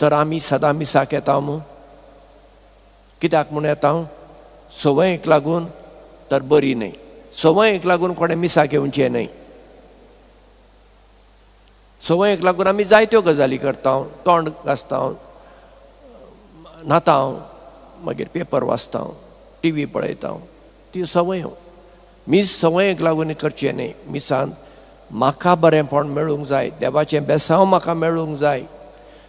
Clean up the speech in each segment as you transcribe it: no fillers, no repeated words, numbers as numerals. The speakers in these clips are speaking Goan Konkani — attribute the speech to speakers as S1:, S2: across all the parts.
S1: तर आमी सदां मिसाक येता मू? कित्याक म्हूण येता? संवयेक लागून तर बरी न्हय. संवयेक लागून कोणें मिसाक येवचें न्हय. संवयेक लागून आमी जायत्यो गजाली करता, तोंड घासता, न्हाता, मागीर पेपर वाचता, टी व्ही पळयता, ती संवय. मीस संवयेक लागून करचें न्हय. मिसांत म्हाका बरेंपण मेळूंक जाय, देवाचें बेसांव म्हाका मेळूंक जाय,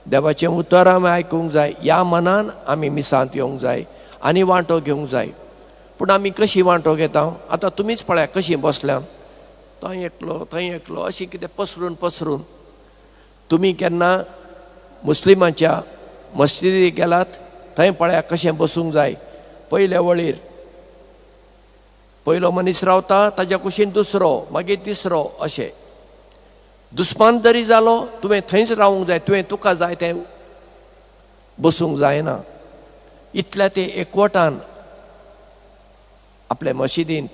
S1: देवाचें उतर आमी आयकूंक जाय, ह्या मनान आमी मिसांत येवंक जाय आनी वांटो घेवंक जाय. पूण आमी कशी वांटो घेता? आतां तुमीच पळया कशीं बसल्यात, थंय एकलो थंय एकलो, अशीं कितें पसरून पसरून. तुमी केन्ना मुस्लिमांच्या मस्जिदीक गेलात? थंय पळया कशें बसूंक जाय. पयल्या वळीर पयलो मनीस रावता, ताज्या कुशीन दुसरो, मागीर तिसरो, अशें. दुस्मान जरी जालो तुवें थंयच रावूंक जाय, तुवें तुका जाय तें बसूंक जायना. इतल्या ते एकवटान आपले मशिदींत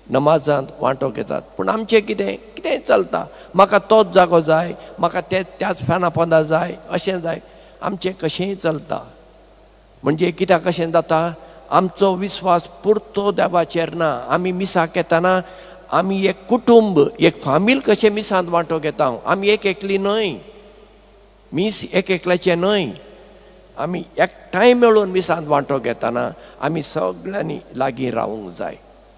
S1: नमाजांत वांटो घेतात. पूण आमचें कितें कितें चलता, म्हाका तोच जागो जाय, म्हाका ते त्याच फॅना पोंदा जाय, अशें जाय. आमचें कशेंय चलता. म्हणजे कित्याक कशें जाता? आमचो विस्वास पुरतो देवाचेर ना. आमी मिसाक येतना आमी एक कुटुंब, एक फामील कशें मिसांत वांटो घेता. आमी एक एकली न्हय, मीस एक एकल्याचें न्हय. आमी एकठांय मेळून मिसांत वांटो घेतना आमी सगळ्यांनी लागीं रावूंक जाय.